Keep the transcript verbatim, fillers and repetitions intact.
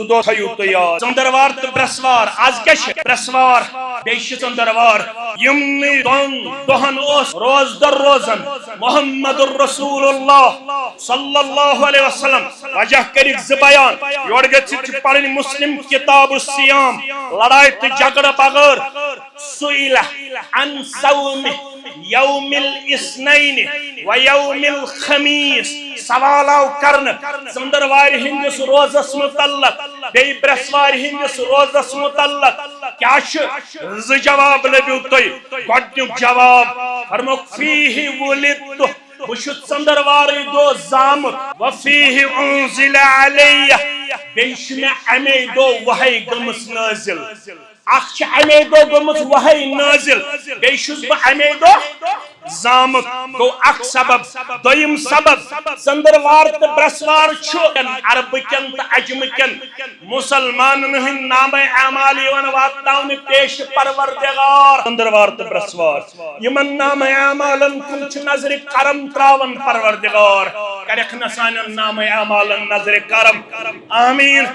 زٕ دۄہ تھٲیِو تُہۍ یاد، ژٔنٛدٕروار تہٕ برٛٮ۪سوار۔ از کیٛاہ چھِ؟ برٛٮ۪سوار، بیٚیہِ چھِ ژٔنٛدٕروار۔ یِمنٕے دۄن دۄہن اوس روزدر روزان محمد رسول اللہ صلی اللہ علیہ وسلم۔ وجہ کٔرِکھ زٕ بیان۔ یورٕ گٔژھِتھ چھِ پرٕنۍ مسلم کتاب الصیام، لڑایہِ تہٕ جھگڑٕ بغٲر۔ سئل عن صوم یوم الاثنین و یوم الخمیس۔ سوال آو کرنہٕ ژٔنٛدٕروارِ ہٕنٛدِس روزس متعلق، بیٚیہِ برٛٮ۪سوارِ ہٕنٛدِس روزس متعلق۔ کیٛاہ چھُ؟ زٕ جواب لٔبِو تُہۍ۔ گۄڈٕنیُک جواب فرمووُکھ، فیہ ولدت، بہٕ چھُس ژٔنٛدٕروارٕے دۄہ زامُت۔ وفیہ انزل علیہ، بیٚیہِ چھُ مےٚ اَمے دۄہ وحی گٔمٕژ نٲزِل۔ اکھ چھِ اَمے دۄہ گٔمٕژ وحی نٲزِل، بیٚیہِ چھُس بہٕ اَمے دۄہ زامُت۔ گوٚو اکھ سبب۔ دوٚیِم سبب، ژٔنٛدٕروار تہٕ برٛٮ۪سوار چھُ عربہٕ کٮ۪ن تہٕ عجمہٕ کٮ۪ن مسلمانن ہٕنٛدۍ نامہ اعمال یِوان واتناونہٕ پیش پروردگار۔ ژٔنٛدٕروار تہٕ برٛٮ۪سوار یِمن نامہ اعمالن کُن چھُ نظرِ کرم تراوان پروردگار، کرکھ نہ سانٮ۪ن نامہ اعمالن نظرِ کرم۔ آمین۔